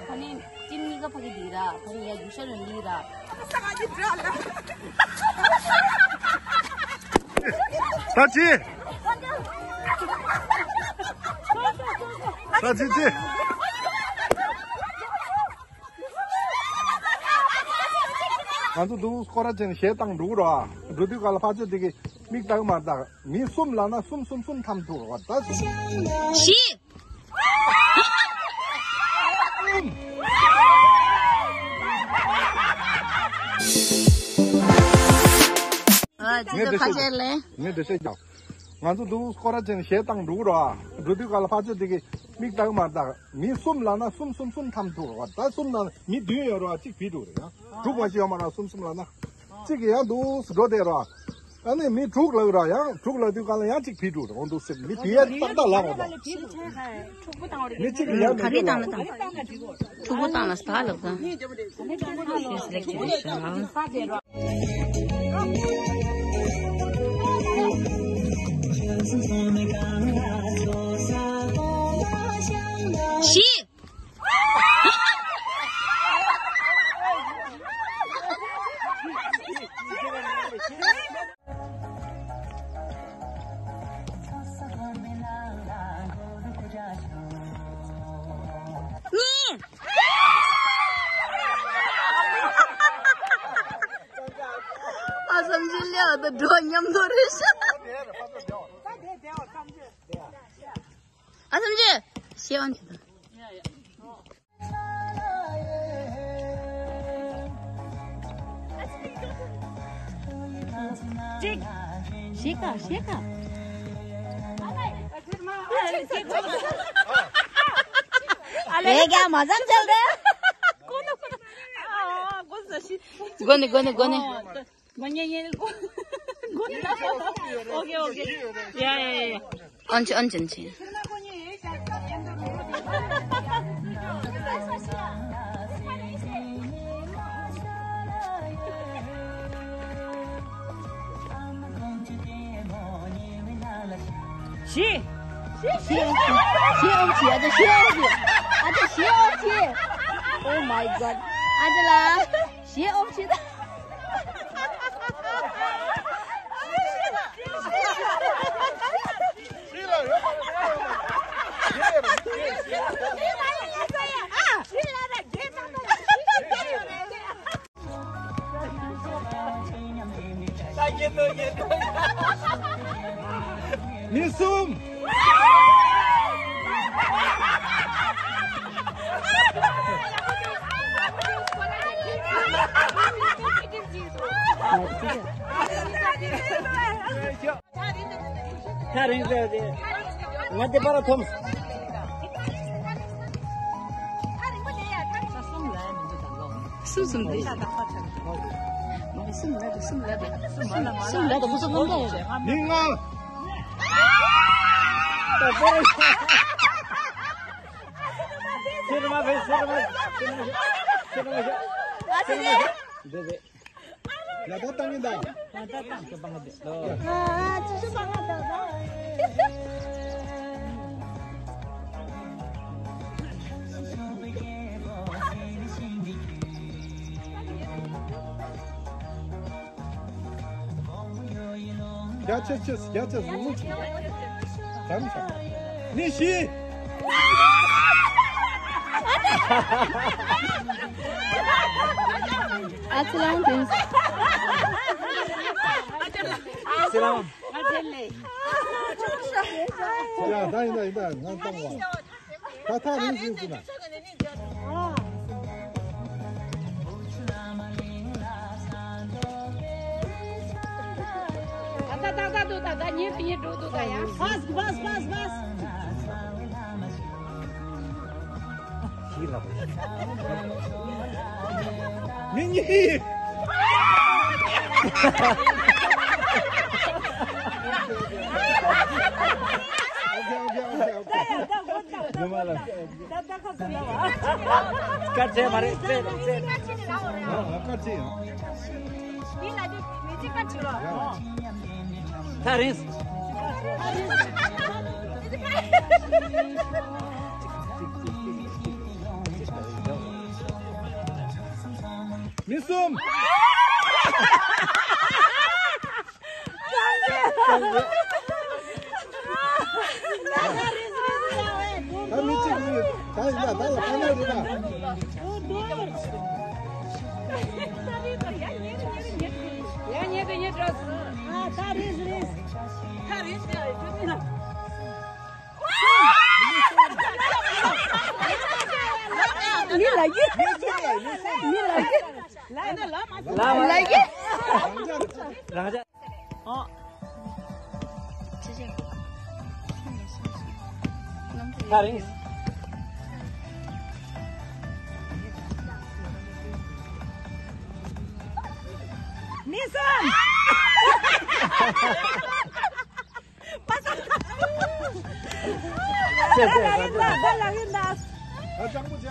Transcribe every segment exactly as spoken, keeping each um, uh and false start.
ཁ་ནས་ཅིམ་གཉིས་ཀ་ཕ་གི་འདི་ར། ཁ་ནས་ཡ་རྒྱུ་ཤ་ར་ལི་ར། ད་ཅི། ད་ཅི་ཅི། ང་ཚོ་འདུག་སྐོར་ར་ཅན་གཞས་བཏང་འགྲོ་གི་ར། འགྲོ་དུས་ག་ལ་ཕར་ཚུར་དེ་གི་མིག་ལྟ་གི་མ་ལྟ། མི་གསུམ་ལ་ན་གསུམ་གསུམ་གསུམ་ཐམ་ཐུག་ར་བ་ད། བཞི། ཨ་ཅི་ཚོ་ཁ་ཤས་ལེ། ངས་འདི་བཤད་ཀྱང་། ང་ཚོ་འདུག་སྐོར་ར་ཅན་གཞས་བཏང་འགྲོ་གི་ར། འགྲོ་དུས་ག་ལ་ཕར་ཚུར་དེ་གི་མིག་ལྟ་གི་མ་ལྟ། མི་གསུམ་ལ་ན་གསུམ་གསུམ་གསུམ་ཐམ་ཐུག་ར་བ་ད། གསུམ་ལ་ན་མི་བདུན་ཡོད་ར་བ་གཅིག་བུད་འགྲོ་རེད་ཡ། དྲུག་མ་ཤི་ཡོད་མ་ར་གསུམ་གསུམ་ལ་ན། གཅིག་གི་ཡང་འདུག་སེ་འགྲོ་བསྡད་ར། ཨ་ནི་མི་དྲུག་ལ་ར་ཡང་དྲུག་ལ་དུས་གང་ལ་ཡང་གཅིག་བུད་འགྲོ་ར་འོང་འདུག་སེ་མི་དེ་ཡ་ཏག་ཏག་ལ་འོང་ར། མི་གཅིག་གི་ཡང་ག་རེ་བཏང་ན་བཏང་། ཕྲུ་གུ་བཏང་ལ་སྟག་ལབ་ད། ཤེས་ལེགས་ཀྱི་རེད་ཤག་བཞི། གཉིས། ཨ་བསམ་ཚུལ་ལས་ཨ་ད་འགྲོ་མཉམ་དུ་རེད་ཤག་ཨ་བསམ་ཚུལ་ཤེས་ཨང་ཆི་ད། གཅིག་ཤེས་ཀ་ཤེས་ཀ་རེད་ཀྱང་མ་བསམ་ཚུལ་རེད། སྒོ་ནས་སྒོ་ནས་སྒོ་ནས། ཨོ་ཀེ་ཨོ་ཀེ། ཡ་ཡ་ཡ་ཡ། ཨོན་ཆི་ཨོན་ཆི་ཨོན་ཆི། བཞི། བཞི་ཨོ་ཆི་ཨ་ཅག་བཞི་ཨོ་ཆི། ཨ་ཅག་བཞི་ཨོ་ཆི། Oh my god. ཨ་ཅག་ལ། བཞི་ཨོ་ཆི། མི་གསུམ། ཐག་རིང་ཟེར་ཏེ། ང་དེ་པར་ཐོམ། གསུམ་གསུམ་དེ། གསུམ་ལ་དེ་གསུམ་ལ་དེ་གསུམ་ལ་དེ་གསུམ་ལ་དེ། མི་ལྔ། ད་པར། སེར་མ་བེ་སེར་མ་སེར་མ་སེར་མ་སེར་མ་འདི་བེ། ལ་ད་བཏང་ཡིན་ད། ཨ་ཅི་ཞིག་བཏང་ད་ད། རྒྱ་ཆེ་ཆེ་རྒྱ་ཆེ་ཟུག་ལུག་ཆེ། དམ་ཤ། ནི་ཤི། ཨ་ཚི་ལང་དུས། ཨ་ཚི་ལང་། ཨ་ཚི་ལེ། ཡ་ད་ཡིན་ད་ཡིན་ད་ང་བཏང་བ། ད་ཐག་རིང་ཟིན་ཟིན་ན། ད་ད་ད་ད་འདུག་ད་ད་ཉེ་རུ་ཉེ་འགྲོ་འདུག་ད་ཡ། བས་བས་བས་བས། ཤི་ལ། མི་གཉིས། ཨོ་ཁེ་ཨོ་ཁེ་ཨོ་ཁེ་ཨོ་ཁེ། ཉི་མ་ལ། སྐར་ཆ་མ་རེད་རྩེ་རེད་རྩེ་རེད། ཨ་སྐར་ཆ་ཡང་། ཐག་རིང་། མི་གསུམ། ད་མི་གཅིག་མི་ད་ཡིན་ད་ད་ལ་ད་ལ་རེད་ད། ཡ་ཉེ་གི་ཉེ་འགྲོ་སོང་། ད་རེས་རེས། ད་རེས་རེས། མི་ལ་ཡིན། མི་ལ་ཡིན། ལ་ལ་ཡིན། རང་ཅག་ཨོ། ཁ་རིང་། མི་སོང་། ད་ལ་ཡིན་ད། ད་ལ་ཡིན་ད། ད་སྤྱང་པོ་བྱ།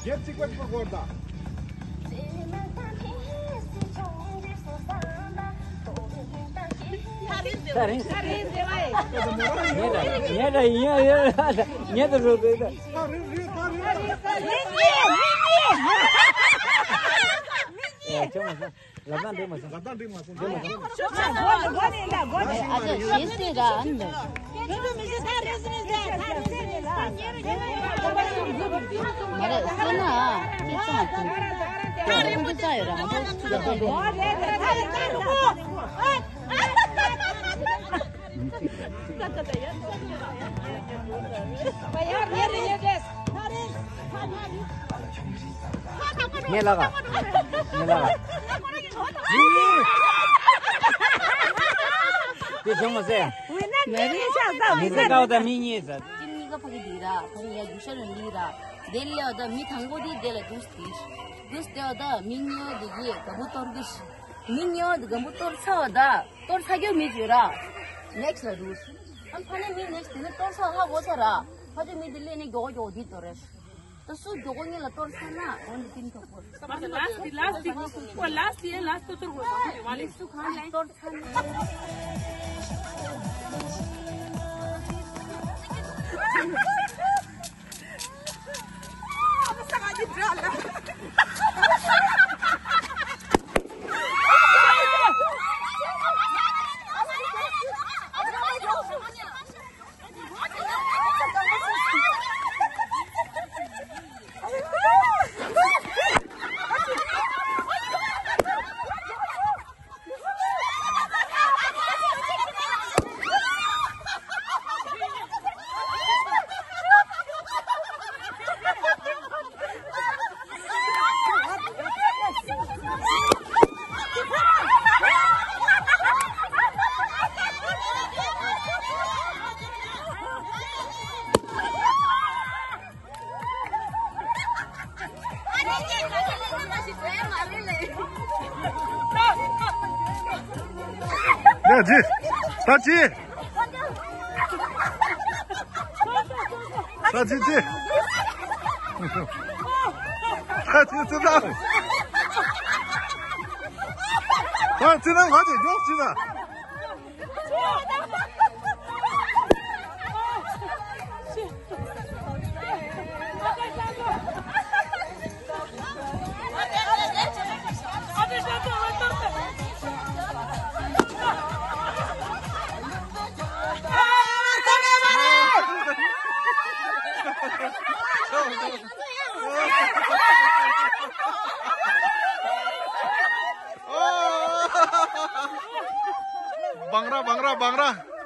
རྒྱལ་གཅིག་པ་གཅིག་པ་སྐོར་ད། ད་རིང་ད་རིང་ད་རིང་ད་རིང་ད་རིང་། ངས་ད་ངས་ད་ཡིན་ཡ་ཡ་ངས་ད་རོ་ད། ད་རིང་རིང་ད་རིང་ད། མི་གཉིས་མི་གཉིས། ཨེ་ཅོ་མ་སོང་། ལབ་ན་འགྲིག་མ་སོང་། ལབ་ན་འགྲིག་མ་སོང་། འགྲིག་མ་སོང་། ཨ་ཅག་ཞེས་ཟེར་ར་ཨ་ནི། མ་རེད་སོང་ན་ཅི་ཙང་ཨ་ཐུང་། ཁོང་ཚོ་ཙང་ཡོད་ར་ང་ཚོ་ཚུར་ལ་ཐོན་རེད། ངས་ལ་ག་ངས་ལ་ག་དེ་བྱུང་མ་ཟེར། མི་ཚེ་དཀའ་བ་དང་མི་གཉིས་ཟེར། ཅི་གཉིས་ཀ་ཕ་གི་འདི་ར་ཕ་གི་ཡ་རྒྱུ་ཤ་རུ་འདི་ར། དེ་ལས་བ་ད་མི་དང་པོ་དེ་དེ་ལ་འདུག་སྟེ། འདུག་སྟེ་བ་ད་མི་གཉིས་པ་དེ་གིས་དང་པོ་གཏོར་གི་ཤི། མི་གཉིས་པ་དེ་དང་པོ་གཏོར་ཚར་བ་ད། གཏོར་ཚར་རྒྱུ་མི་བརྗོད་ར། ནེག་སི་ལ་རུལ། ཨ་ཕ་ནི་མི་ནེག་སི་དེ་ནི་གཏོར་ས་ཧ་གོ་ཚར་ར། ཕ་ཆོས་མི་དེ་ལས་ནི་མགྱོགས་མགྱོགས་འདི་གཏོར་རེད། ད་སུ་མགྱོགས་ནི་ལ་གཏོར་ཚར་ན་འོན་ཏེ་ཏིན་ཐོག་པོ། ལ་སི་ལ་སི་ལ་སི་ལ་སི་གཏོར་དགོས་པ་ལ་སི་སུ་གང་ལ་གཏོར་ཚར་ན། ཡ་ཇི། ད་ཇི། ད་ཇི་ཇི། ད་ཇི་ཙི་ད། ད་ཙི་ན་ང་ཅི་མགྱོགས་ཅི་ན། བང་ར་བང་ར་བང་ར།